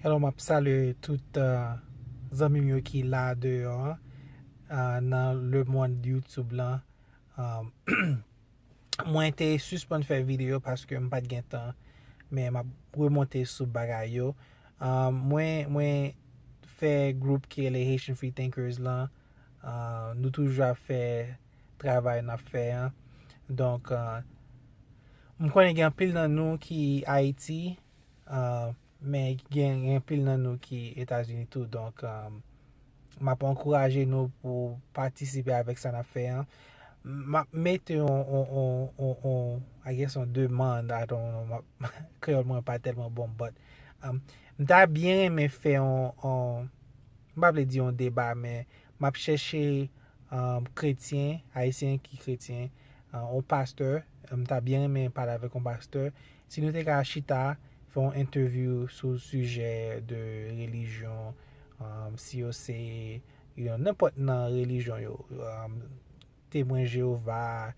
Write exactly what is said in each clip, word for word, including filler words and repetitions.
Alò, m ap salye tout uh, zanmi m yo ki la deyò an, uh, nan lemonn YouTube lan. Um, mwen te sispann fè videyo paske m pa t gen tan, men m ap remonte sou bagay yo. Um, mwen, mwen fè gwoup ki rele Haitian Free Thinkers lan. Uh, nou toujou ap fè travay n ap fè an. Donk, uh, m konnen gen anpil nan nou ki Ayiti, uh, men gen, gen anpil nan nou ki Etazini tou. Donk, um, m ap ankouraje nou pou patisipe avèk sa n ap fè an. M ap mete yon, yon, yon, yon, yon, I guess, yon demann, I don't know, m ap, kreyòl mwen pa tèlman bon, but, um, m ta byen renmen fè yon, yon, m pa vle di yon deba, men m ap chèche um, kretyen, ayisyen ki kretyen, uh, yon pastè, m ta byen renmen pale avèk yon pastè. Si nou te ka chita, fè yon entèvyou sou sijè de relijyon, um, si yo se, you know, nenpòt nan relijyon yo, um, Temwen Jewova,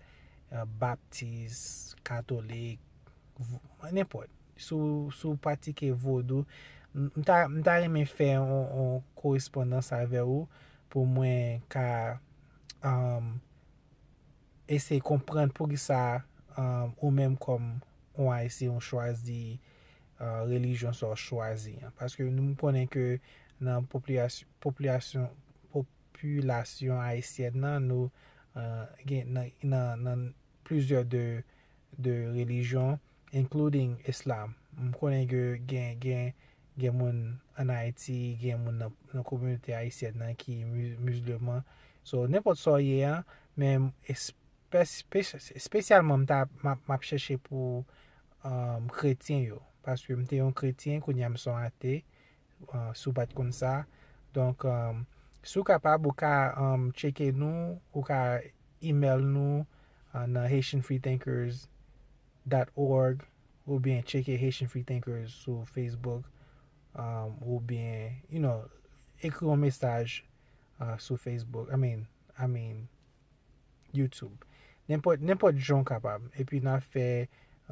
uh, Baptis, Katolik, v- nenpòt. Si w, si w pratike vodou, m m ta, m ta renmen fè yon, yon korespondans avè w pou mwen ka um, eseye konprann poukisa um, ou menm kòm yon Ayisyen ou chwazi uh, relijyon sa w chwazi an. Paske nou konnen ke nan popilasyon, popilasyon, popilasyon ayisyèn nan, nou uh, gen nan, nan, nan plizyè de, de relijyon, including Islam. M konnen ke gen, gen, gen moun ann Ayiti, gen moun nan, nan kominote ayisyèn nan ki mi- mizilman. So, nenpòt sa w ye an, men espe- espe- espesyalman m ta, m ap, m ap chèche pou um, kretyen yo. Paske m te yon kretyen, kounye a m se yon ate, uh, si w pa t konn sa. Donk, um, si w kapab, ou ka um, tcheke nou, ou ka email nou uh, nan Haitian Free Thinkers dot org oubyen tcheke Haitian Free Thinkers sou Facebook um, oubyen, you know, ekri yon mesaj uh, sou Facebook, I mean, I mean, YouTube. Nenpòt, nenpòt jan w kapab. Epi n a fè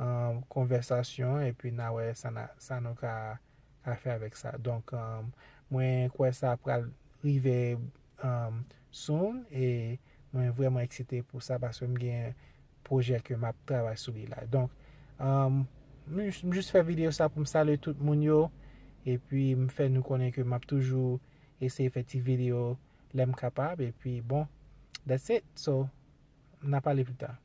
um, konvèsasyon, epi n a wè sa, na, sa nou ka, ka fè avèk sa. Donk, um, mwen kwè sa pral rive um, soon, e mwen vrèman eksite pou sa, paske m gen pwojè ke m ap travay sou li la. Donk, um, m jis, m jis fè videyo sa pou m salye tout moun yo, epi m fè nou konnen ke m ap toujou eseye fè ti videyo lè m kapab, epi bon, that's it. So, n a pale pita.